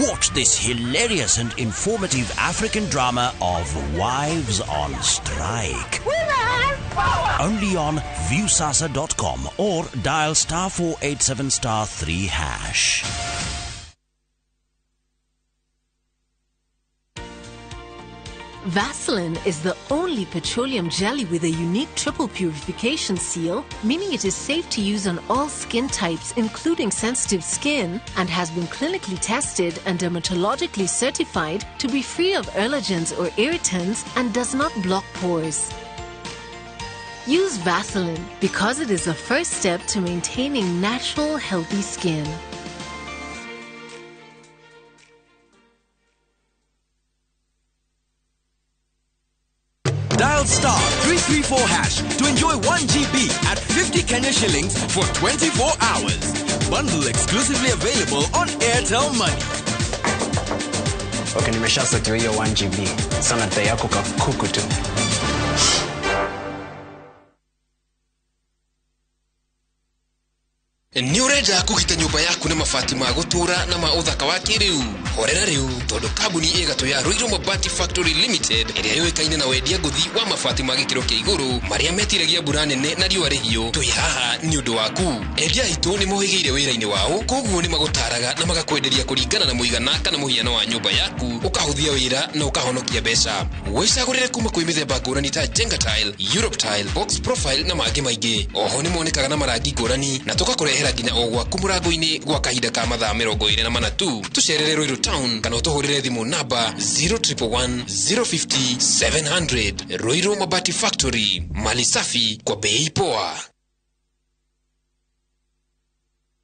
Watch this hilarious and informative African drama of Wives on Strike. Women power! Only on viewsasa.com or dial *487*3#. Vaseline is the only petroleum jelly with a unique triple purification seal, meaning it is safe to use on all skin types, including sensitive skin, and has been clinically tested and dermatologically certified to be free of allergens or irritants and does not block pores. Use Vaseline because it is the first step to maintaining natural, healthy skin. Dial *334# to enjoy 1 GB at 50 Kenya shillings for 24 hours. Bundle exclusively available on Airtel Money. Okay, nimeshasetiwa hiyo 1 GB. Sana dai yako kakuku tu. Nĩ ũrenda kũgita nyũmba yaku na mabati ma gũtũũra na ma ũthaka wa kĩrĩu? Horera rĩu tondũ kambuni ĩgatũ ya Ruiru Mabati Factory Limited ĩrĩa yũĩkaine na wendia ngũthi wa mabati ma gĩkĩro kĩa igũrũ marĩa metiragia mbura nene na riũa rĩhiũ, twĩ haha nĩ ũndũ waku. Endia aitũ nĩ mohĩgĩire wĩra-inĩ wao, koguo nĩ magũtaraga na magakwenderia kũringana na mũigana kana mũhiano wa nyũmba yaku, ũkahũthia wĩra na ũkahonokia mbeca. Wĩcagũrĩre kuma kwĩ mĩthemba ngũrani ta Jenga Tile, Europe Tile, Box Profile na mangĩ maingĩ. Oho nĩ monekaga na marangi ngũrani na tũgakũrehera nginya o gwaku mũrango-inĩ gwa kahinda ka mathaa 24 tu. Tũcerere Ruiru Town kana ũtũhũrĩre thimũ namba 0111 050 700. Ruiru Mabati Factory, mali safi kwa bei poa.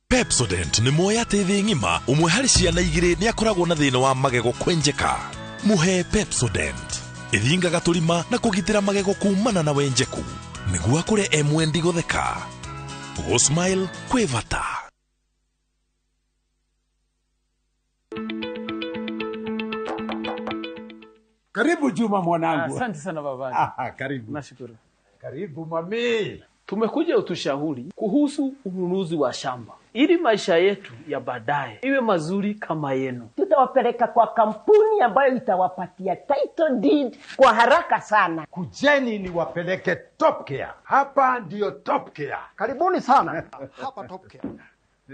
Pepsodent nĩ moya atĩ thĩ ng'ima ũmwe harĩ ciana igĩrĩ nĩ akoragwo na thĩna wa magego kwenjeka. Mũhe Pepsodent ĩthingaga tũrima na kũgitĩra magego kumana na wenjeku nĩguo akũre e mwendi gũtheka. Go smile kwĩ bata. Karibu Juma mwanangu. Asante sana baba. Karibu. Nashukuru. Karibu mami. Tumekuja utushauri kuhusu ununuzi wa shamba ili maisha yetu ya baadaye iwe mazuri kama yenu. Tutawapeleka kwa kampuni ambayo itawapatia title deed kwa haraka sana. Kujeni niwapeleke Top Care. Hapa ndiyo Top Care. Karibuni sana. Hapa Top Care.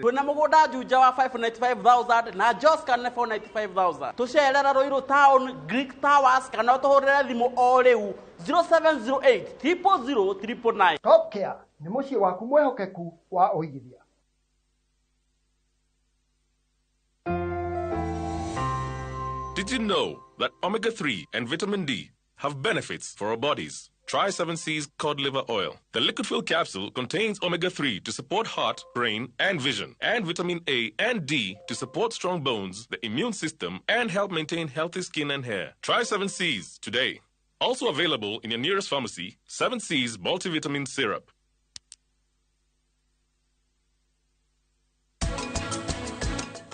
Twina mugunda Juja wa 595,000 na Joska ne 495,000. Tucerera Ruiru Town Greek Towers kana utuhurire thimu o riu 0708 000 999. Top Care ni muciĩ waku mwehokeku wa ũigithia. Did you know that omega-3 and vitamin D have benefits for our bodies? Try 7C's cod liver oil. The liquid fill capsule contains omega-3 to support heart, brain, and vision, and vitamin A and D to support strong bones, the immune system, and help maintain healthy skin and hair. Try 7C's today. Also available in your nearest pharmacy, 7C's multivitamin syrup.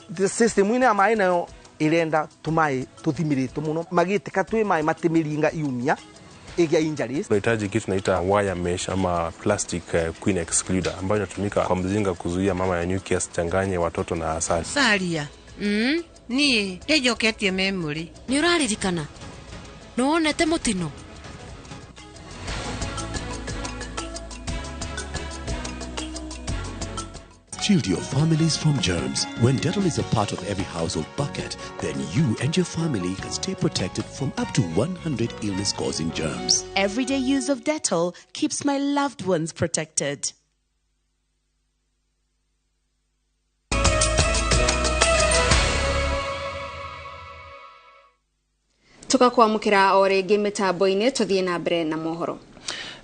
The system ine amaĩ nayo irenda tumai tuthimiritwo muno magitika twi mai matimiringa iumia ĩgĩa injuries. Unahitaji kitu tunaita wire mesh ama plastic queen excluder ambayo inatumika kwa mzinga kuzuia mama ya nyuki asichanganye watoto na asali. Saria. Niĩ ndĩnjoketie memory. Nĩ ũraririkana? Nĩ wonete mũtino? Shield your families from germs. When Dettol is a part of every household bucket, then you and your family can stay protected from up to 100 illness-causing germs. Everyday use of Dettol keeps my loved ones protected. Tukakwamukira o rĩngĩ mĩtambo-inĩ tũthiĩ na mbere na mohoro.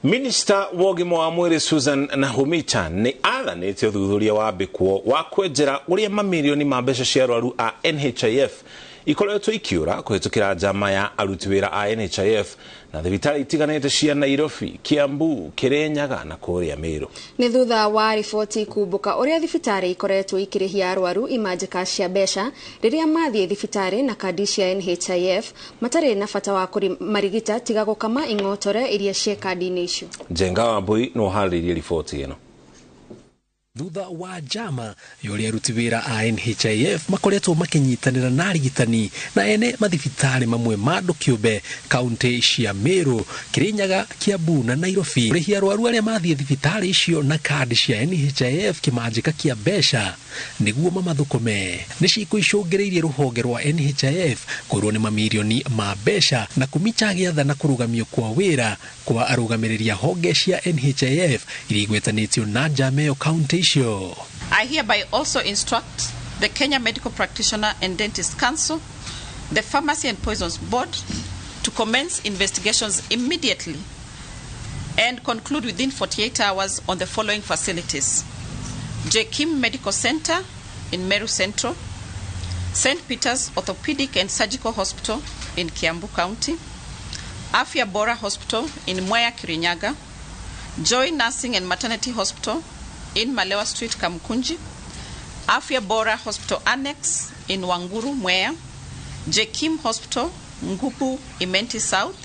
Minista wa ũgima wa mwĩrĩ Susan Nakhumicha nĩ athanĩte ũthuthuria wambĩkwo wa kwenjera ũrĩa mamirioni ma mbeca cia arwaru a NHIF ikoretwo ikiũra kũhĩtũkĩra njama ya aruti wĩra a NHIF na thibitarĩ itiganĩte cia Nairobi, Kiambu, Kirinyaga na kũrĩa Meru. Nĩ thutha wa riboti kumbũka ũrĩa thibitarĩ ikoretwo ikĩrĩhia arwaru imanjĩka cia mbeca rĩrĩa mathiĩ thibitarĩ na kandi cia NHIF matarĩ na bata wa marigita tiga gũkama ing'otore iria ciĩ kandi-inĩ icio. Njenga Wambui no harĩirie riboti ĩno. Thutha wa njama ya ũrĩa aruti wĩra a NHIF makoretwo makĩnyitanĩra na arigitani na ene mathibitarĩ mamwe ma andũ kĩũmbe kaunti cia Meru, Kirinyaga, Kiambu na Nairobi kũrĩhia arwaru arĩa mathiĩ thibitarĩ icio na kandi cia NHIF kĩmanjĩka kĩa mbeca nĩguo mamathũkũme. Nĩ ciĩko icũngĩrĩirie rũhonge rwa NHIF kũrwo nĩ mamirioni ma mbeca na Nakhumicha agĩathana kũrũgamio kwa wĩra kwa arũgamĩrĩri a honge cia NHIF iria igwetanĩtio na njama ĩyo kaunti. I hereby also instruct the Kenya Medical Practitioner and Dentist Council, the Pharmacy and Poisons Board to commence investigations immediately and conclude within 48 hours on the following facilities: Jekim Medical Center in Meru Central, St. Peter's Orthopedic and Surgical Hospital in Kiambu County, Afya Bora Hospital in Mwea, Kirinyaga, Joy Nursing and Maternity Hospital in Malewa Street, Kamkunji, Afya Bora Hospital Annex in Wanguru, Mwea, Jekim Hospital, Ngubu, Imenti South.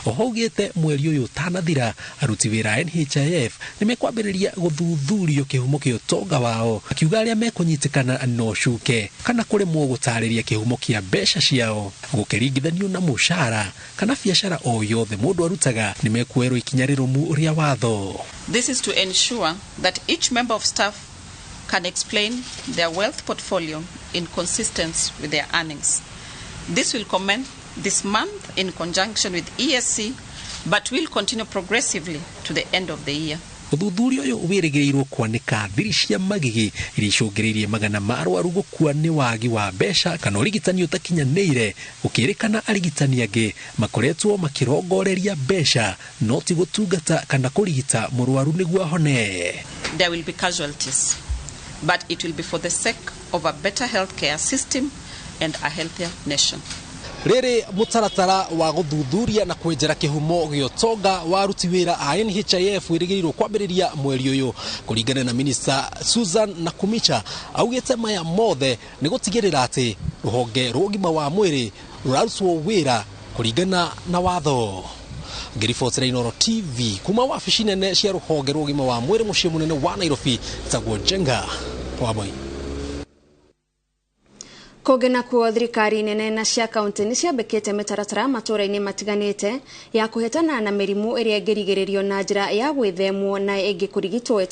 Oho ugĩte mweri ũyũ ũtanathira aruti wĩra NHIF nĩ mekwambĩrĩria gũthuthurio kĩhumo kĩa ũtonga wao, akiuga arĩa mekũnyitĩkana no cuke kana kũremwo gũtarĩria kĩhumo kĩa mbeca ciao gũkĩringithanio na mũcara kana biacara o yothe mũndũ arutaga nĩ mekuoerwo ikinya rĩrũmu rĩa watho. This is to ensure that each member of staff can explain their wealth portfolio in consistence with their earnings. This will commence this month in conjunction with ESC, but will continue progressively to the end of the year. Ũthuthuria ũyũ wĩrĩgĩrĩirwo kwanĩka thiri cia magigi iria icũngĩrĩirie magana ma arwaru gũkua nĩ wagi wa mbeca kana ũrigitani ũtakinyanĩire, gũkĩrĩkana arigitani angĩ makoretwo makĩrongoreria mbeca no ti gũtungata kana kũrigita mũrwaru nĩguo ahone. There will be casualties, but it will be for the sake of a better healthcare system and a healthier nation. Rĩrĩ mũtaratara wa gũthuthuria na kwenjera kĩhumo gĩa ũtonga wa aruti wĩra a NHIF wĩrĩgĩrĩirwo kwambĩrĩria mweri ũyũ. Kũringana na Minista Susan Nakhumicha, augĩte maya mothe nĩ gũtigĩrĩra atĩ rũhonge rwa ũgima wa mwĩrĩ rũrarutwo wĩra kũringana na watho. Ngĩribotera Inooro TV kuma wabici nene cia rũhonge rwa ũgima wa mwĩrĩ mũciĩ mũnene wa Nairobi, njĩtagwo Njenga wa Moi. Kũngĩ nakuo thirikari nene na cia kaunti nĩ ciambĩkĩte mĩtaratara matũũra-inĩ matiganĩte ya kũhetana na mĩrimũ ĩrĩa ĩngĩrigĩrĩrio na njĩra ya gwĩthemwo na ĩngĩ kũrigitwo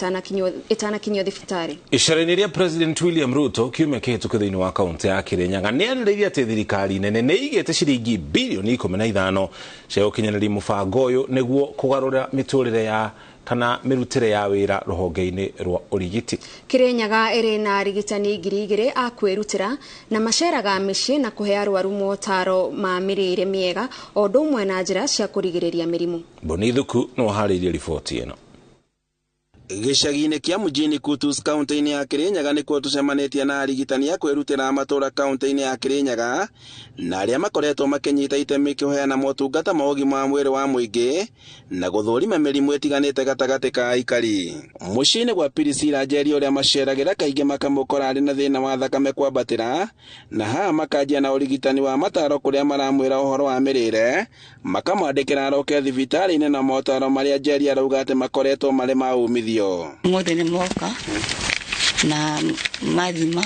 ĩtanakinyio thibitarĩ. Icera-inĩ rĩa President William Ruto kiumia kĩhĩtũku thĩinĩ wa kaunti ya Kirinyaga nĩ arĩrĩirie atĩ thirikari nene nĩ ĩigĩte ciringi bilioni 15 cia gũkinyanĩria mũbango ũyũ nĩguo kũgarũra mĩtũrĩre ya kana mĩrutĩre ya wĩra rũhonge-inĩ rwa ũrigiti. Kirinyaga ĩrĩ na arigitani 2,000 a kwĩrutĩra na maceraga mĩciĩ na kũhe arwaru motaro ma mĩrĩre mĩega o ũndũ ũmwe na njĩra cia kũrigĩrĩria mĩrimũ. Boni Thuku no harĩirie riboti ĩno. Gĩcagi-inĩ kĩa Mjini Kutus kaunti-inĩ ya Kirinyaga nĩkuo tũcemanĩtie na arigitani a kwĩrutĩra matũũra kaunti-inĩ ya Kirinyaga na arĩa makoretwo makĩnyita itemi kũheana motungata ma ũgima wa mwĩrĩ wa mũingĩ na gũthũrima mĩrimũ ĩtiganĩte gatagatĩ ka aikari. Mũciĩ-inĩ gwa Priscilla Njeri ũrĩa maceragĩra kaingĩ makamũkora arĩ na thĩna wa thakame kwambatĩra na haha makanjia na ũrigitani wa mataro kũrĩa maramwĩra ũhoro wa mĩrĩre makamwandĩkĩra aroke thibitarĩ-inĩ na motaro marĩa Njeri arauga atĩ makoretwo marĩ ma umithio. Mũthĩ nĩ moka na mathima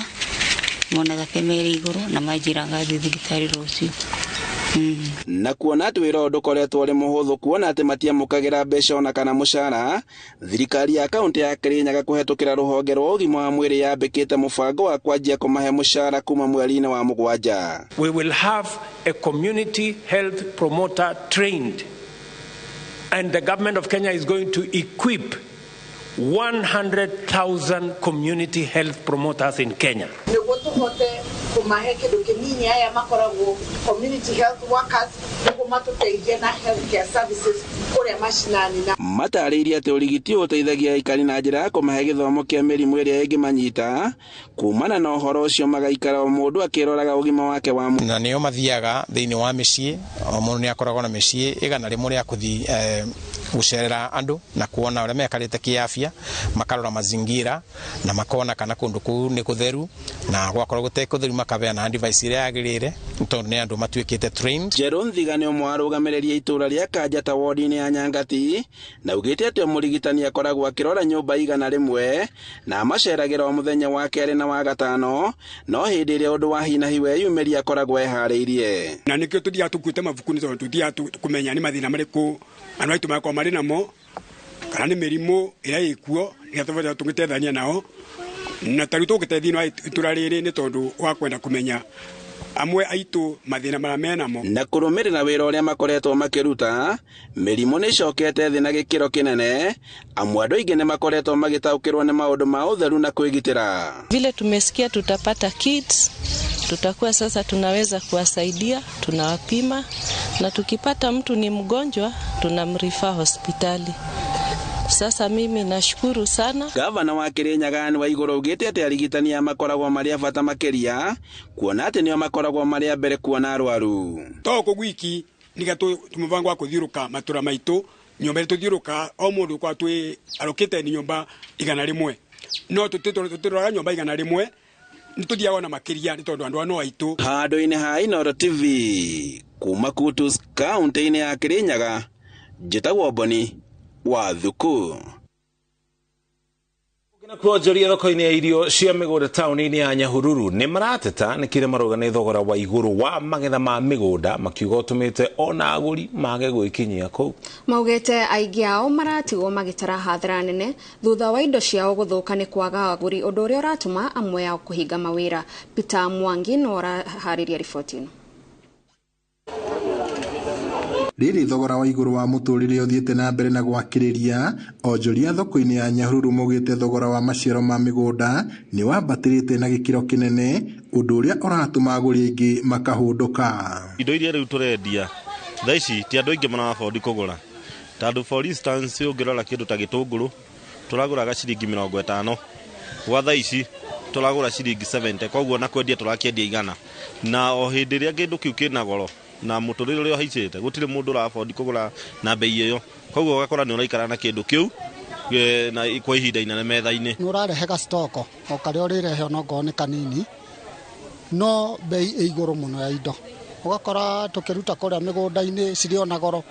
mona thakame ĩrĩ igũrũ na manjĩra ngathiĩ thibitarĩ rũciũ. Na kuona atĩ wĩra ũyũ ndũkoretwo ũrĩ mũhũthũ kuona atĩ matiamũkagĩra mbeca ona kana mũcara, thirikari ya kaunti ya Kirinyaga kũhetũkĩra rũhonge rwa ũgima wa mwĩrĩ yambĩkĩte mũbango wa kwanjia kũmahe mũcara kuma mweri-inĩ wa mũgwanja. We will have a community health promoter trained and the government of Kenya is going to equip 100,000 community health promoters in Kenya. Nĩguo tũhote kũmahe kĩndũ kĩnini aya makoragwo community health workers nĩguo matũteithie na health care services kũrĩa macinani. Na matarĩirie atĩ ũrigiti ũyũ ũteithagia aikari na njĩra ya kũmahe gĩthomo kĩa mĩrimũ ĩrĩa ĩngĩmanyita kumana na ũhoro ũcio magaikara o mũndũ akĩroraga ũgima wake wa mwĩrĩ. Na nĩo mathiaga thĩinĩ wa mĩciĩ, o mũndũ nĩ akoragwo na mĩciĩ 100 rĩa kũthiĩ gũcerera andũ na kuona ũrĩa mekarĩte kĩafya, makarora mazingira na makona kana kũndũ kũu nĩ kũtheru, na gwakorwo gũtarĩ kũtheru makabeana advice ĩrĩa yagĩrĩire tondũ nĩ andũ matuĩkĩte trained. Njerũ Nthiga nĩ ũmwe warũgamĩrĩria itũũra rĩa Kanjata wodi-inĩ ya Nyangati na augĩte atĩ mũrigitani akoragwo akĩrora nyũmba 100 na amaceragĩra o mũthenya wa kerĩ na wa gatano, no hĩndĩ ĩrĩa ũndũ wa hinahi weyumĩria akoragwo eharĩirie. Na nĩkĩo tũthiaga tũkuĩte mabuku nĩ tondũ tũthiaga kũmenya nĩ mathĩna marĩkũ andũ aitũ makoragwo marĩ namo kana nĩ mĩrimũ ĩrĩa ĩkuo nĩgetha tũngĩteithania nao, na ta rĩu tũngĩteithia itũra rĩrĩ nĩ tondũ wa kwenda kũmenya amwe aitũ mathĩna marĩa menamo. Na kũrũmĩrĩra wĩra ũrĩa makoretwo makĩruta, mĩrimũ nĩ ĩcokete thĩ na gĩkĩro kĩnene, amwe andũ aingĩ nĩ makoretwo magĩtaũkĩrwo nĩ maũndũ ma ũtheru na kwĩgitĩra. Vile tumesikia tutapata kits, tutakuwa sasa tunaweza kuwasaidia, tunawapima na tukipata mtu ni mgonjwa tunamrifaa hospitali. Sasa mimi nashukuru sana. Gavana wa Kirinyaga Anne Waiguru augĩte atĩ arigitani aya makoragwo marĩ a bata makĩria kuona atĩ nĩo makoragwo marĩ a mbere kuona arwaru. To kũ gwiki nĩgetha tũmũbango wa kũthiũrũka matũra maitũ, nyũmba ĩrĩa tũthiũrũka o mũndũ kwa twĩ arũkĩte nĩ nyũmba 100, no tũtĩroraga nyũmba 100 nĩ tũthiaga ona makĩria nĩ tondũ andũ ano aitũ. Handũ-inĩ ha Inooro TV kuma Kutus kaunti-inĩ ya Kirinyaga, njĩtagwo Boni wa Thuku. Kuonjoria thoko-inĩ ya irio cia mĩgũnda taũni-inĩ ya Nyahururu nĩ marateta nĩ kĩrĩa marauga nĩ thogora wa igũrũ wa magetha ma mĩgũnda, makiuga ũtũmĩte ona agũri mage gwĩkinyia kũu. Maugĩte aingĩ ao maratigwo magĩtara hathara nene thutha wa indo ciao gũthũka nĩ kwaga agũri, ũndũ ũrĩa ũratũma amwe ao kũhinga mawĩra. Peter Mwangi no ũraharĩria riboti ĩno. Rĩrĩ thogora wa igũrũ wa mũtũrĩre ũthiĩte na mbere na gwakĩrĩria, onjoria thoko-inĩ ya Nyahururu maugĩte thogora wa maciaro ma mĩgũnda nĩ wambatĩrĩte na gĩkĩro kĩnene, ũndũ ũrĩa ũratũma agũri aingĩ makahũndũka. Indo iria rĩu tũrendia thaa ici ti andũ aingĩ marabondi kũgũra, tondũ for instance ũngĩrora kĩndũ ta gĩtũngũrũ tũragũraga ciringi 50, gwa thaa ici tũragũra ciringi 70, koguo na kwendia tũrakĩendia 100, na o hĩndĩ ĩrĩa kĩndũ kĩu kĩna goro na mũtũrĩre ũrĩa ũhaicĩte gũtirĩ mũndũ ũrabondi kũgũra na bei ĩyo, koguo ũgakora nĩ ũraikara na kĩndũ kĩu na kwa ihinda inene metha-inĩ. Nĩ ũrarehe gacitoko o karĩa ũrĩrehe onokorwo nĩ kanini, no bei ĩ igũrũ mũno ya indo, ũgakora tũkĩruta kũrĩa mĩgũnda-inĩ cirĩ ona goro,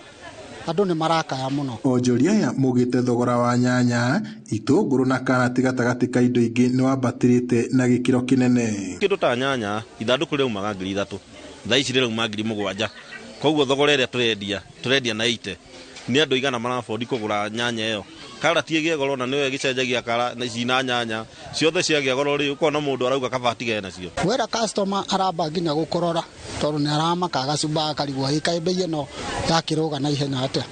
andũ nĩ marakaya mũno. Onjoria aya maugĩte thogora wa nyanya, itũngũrũ na karati gatagatĩ ka indo ingĩ nĩ wambatĩrĩte na gĩkĩro kĩnene. Kĩndũ ta nyanya ithandũkũ rĩaumaga 3,000, thaa ici rĩrauma 7,000, koguo thogora ĩrĩa tũrendia na 80, nĩ andũ 100 marabondi kũgũra nyanya ĩyo. Karati ĩgĩe goro na nĩyo ĩgĩcenjagia kara na ici na nyanya ciothe ciagĩa goro rĩ, ũkona mũndũ arauga kaba atigane nacio. Wera customer aramba nginya gũkũrora tondũ nĩ aramaka agacumba akarigwo ĩkaĩ bei ĩno yakĩrũga na ihenya atĩa.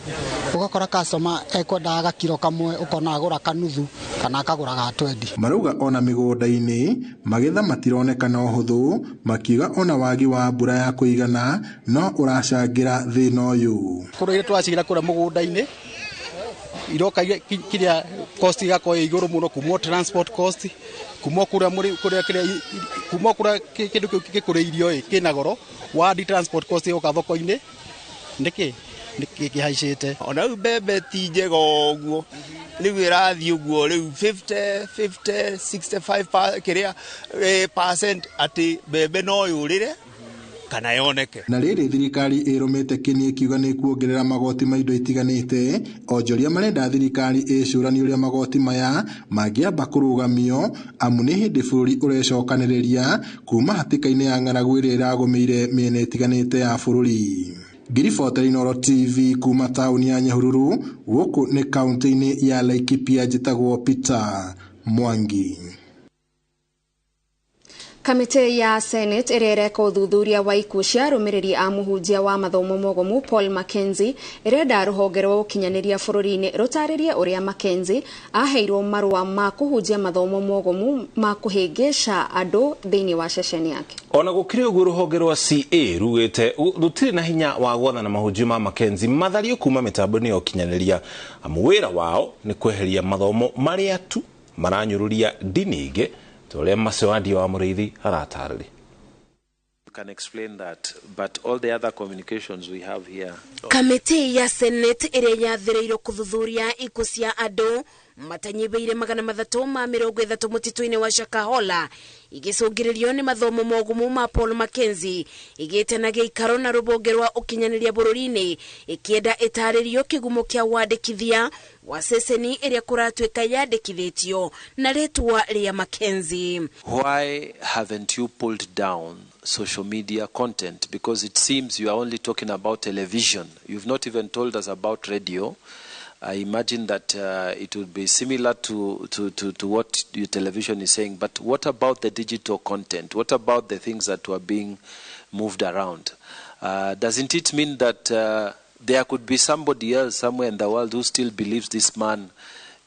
Ũgakora customer ekwendaga gakiro kamwe ũkona agũra kanuthu kana akagũra ga 20. Marauga ona mĩgũnda-inĩ magetha matironekana ũhũthũ, makiuga ona wagi wa mbura ya kũigana no ũracangĩra thĩna ũyũ. Kũrĩa iria tũracigira kũrĩa mũgũnda-inĩ Iroka kiria cost igakorwo iguru muno kuma transport cost kuma kuria muri kuria kiria kuma kuria kindu kiu gikuriirio kina goro wa di transport cost yoka thoko-ini niki niki kihaicite. Ona riu mbembe ti njega uguo riu irathii uguo riu 50 50 65 kiria percent ati mbembe no yurire kana yoneke. Na rĩrĩ thirikari ĩrũmĩte kĩni ĩkiuga nĩ kuongerera magoti ma indo itiganĩte, onjoria marenda thirikari ĩcũranie ũrĩa magoti maya mangĩamba kũrũgamio amu nĩ hĩndĩ bũrũri ũrecokanĩrĩria kuma hatĩka-inĩ ya ng'aragu ĩrĩa ĩragũmĩire mĩena ĩtiganĩte ya bũrũri. Ngiribotera Inooro TV kuma taũni ya Nyahururu, gũkũ nĩ kaũntĩ-inĩ ya Laikipia, njĩtagwo Peter Mwangi. Kamĩtĩ ya Senate ĩrĩa ĩreka ũthuthuria wa ikuũ cia arũmĩrĩri a mũhunjia wa mathomo mogomu Paul Mackenzie ĩrenda rũhonge rwa ũkinyanĩria bũrũri-inĩ rũtarĩrie ũrĩa Mackenzie aheirwo marũa ma kũhunjia mathomo mogomu ma kũhĩngĩca andũ thĩinĩ wa ceceni yake. Ona gũkĩrĩ ũguo rũhonge rwa CA rugĩte rũtirĩ na hinya wa gwathana mahunjio ma Mackenzie mathario kuma mĩtambo-inĩ ya ũkinyanĩria, amu wĩra wao nĩ kweheria mathomo marĩa tu maranyũrũria ndini ingĩ toria Masewandia wa Mũrĩithi aratarĩria. Can explain that, but all the other communications we have here. Kamĩtĩ ya Senate ĩrĩa yathĩrĩirwo kũthuthuria ikuũ cia andũ matanyihĩire 330 mũtitũ-inĩ wa Shakahola igĩcũngĩrĩrio nĩ mathomo mogumu ma Paul Mackenzie igĩte na gĩikaro na rũhonge rwa ũkinyanĩria bũrũri-inĩ ĩkĩenda ĩtarĩrio kĩgumo kĩa wandĩkithia wa ceceni ĩrĩa kũratuĩka yandĩkithĩtio na rĩtwa rĩa Mackenzie. Why haven't you pulled down social media content? Because it seems you are only talking about television. You've not even told us about radio. I imagine that it would be similar to what your television is saying, but what about the digital content? What about the things that were being moved around? Doesn't it mean that there could be somebody else somewhere in the world who still believes this man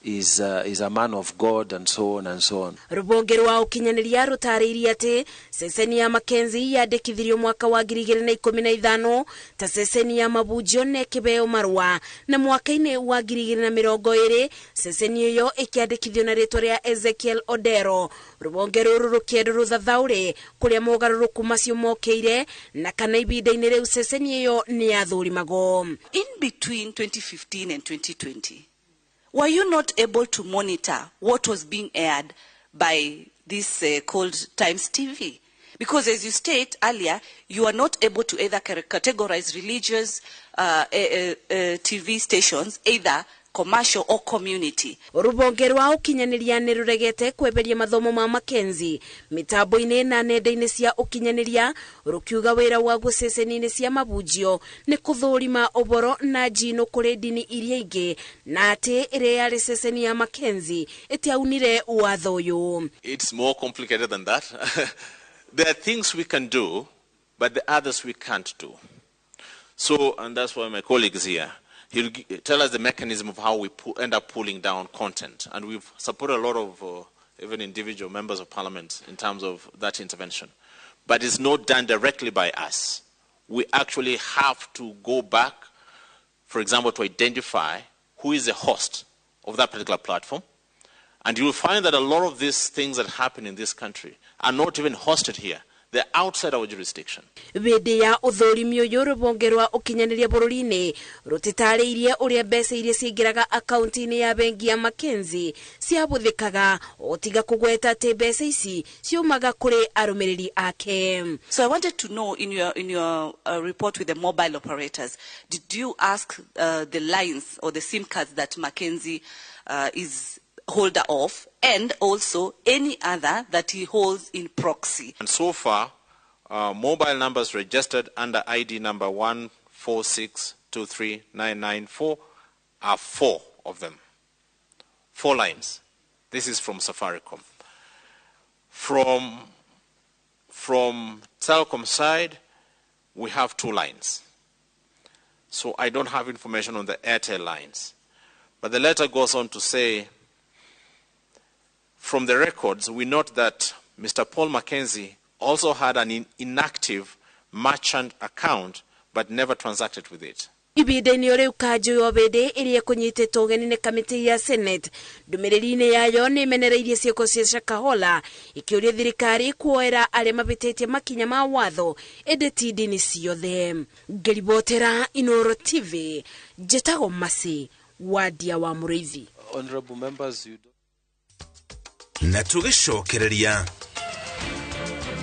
is a man of God and so on and so on? Rũhonge rwa ũkinyanĩria rũtarĩirie atĩ ceceni ya Mackenzie yandĩkithirio mwaka wa 2015 ta ceceni ya mabunjio na ĩkĩheo marũa, na mwaka-inĩ wa 2020 ceceni ĩyo ĩkĩandĩkithio na rĩtwa rĩa Ezekiel Odero. Rũhonge rũrũ rũkĩendwo rũthathaũre kũrĩa mogarũrũku macio mokĩire na kana ihinda-inĩ rĩu ceceni ĩyo nĩ yathũrimagwo. In between 2015 and 2020, were you not able to monitor what was being aired by this called Times TV? Because as you state earlier, you are not able to either categorize religious TV stations, either commercial or community. Rũhonge rwa ũkinyanĩria nĩ rũregete kweheria mathomo ma Mackenzie mĩtambo-inĩ na nenda-inĩ cia ũkinyanĩria, rũkiuga wĩra waguo ceceni-inĩ cia mabunjio nĩ kũthũrima ũhoro na njino kũrĩ ndini iria ingĩ, na atĩ ĩrĩa yarĩ ceceni ya Mackenzie ĩtiaunire watho ũyũ. It's more complicated than that. There are things we can do, but the others we can't do. So, and that's why my colleague is here. He'll tell us the mechanism of how we end up pulling down content. And we've supported a lot of even individual members of parliament in terms of that intervention. But it's not done directly by us. We actually have to go back, for example, to identify who is the host of that particular platform. And you'll find that a lot of these things that happen in this country are not even hosted here. They're outside our jurisdiction. Hĩndĩ ya ũthũrimi ũyũ rũhonge rwa ũkinyanĩria bũrũri-inĩ rũtitarĩirie ũrĩa mbeca iria ciaingĩraga akaunti-inĩ ya bengi ya Mackenzie ciahũthĩkaga, o tiga kũgweta atĩ mbeca ici ciumaga kũrĩ arũmĩrĩri ake. So I wanted to know in your report with the mobile operators, did you ask the lines or the SIM cards that Mackenzie is holder of, and also any other that he holds in proxy? And so far, mobile numbers registered under ID number 14623994 are 4 of them. 4 lines. This is from Safaricom. From Telkom side, we have 2 lines. So I don't have information on the Airtel lines. But the letter goes on to say, from the records, we note that Mr. Paul Mackenzie also had an inactive merchant account but never transacted with it. Ibinda-inĩ rĩu kanjũ ya Obĩndĩ ĩrĩa ĩkũnyitĩtwo ũgeni nĩ kamĩtĩ ya Senate ndũmĩrĩri-inĩ yayo nĩ ĩmenereirie ciĩko cia Shakahola, ĩkĩũria thirikari kuoera arĩa mabĩtĩtie makinya ma watho ĩndĩ ti ndini ciothe. Ngĩribotera Inoro TV, njĩtagwo Masi Wadia wa Mũrĩithi. Honorable members, you Na tũgĩcokereria.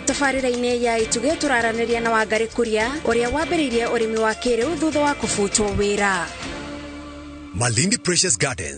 Tabarĩra-inĩ ya Itugĩ tũraranĩria na Wangarĩ Kuria ũrĩa wambĩrĩirie ũrĩmi wa kĩrĩu thutha wa kũbutwo wĩra. Malindi Precious Gardens.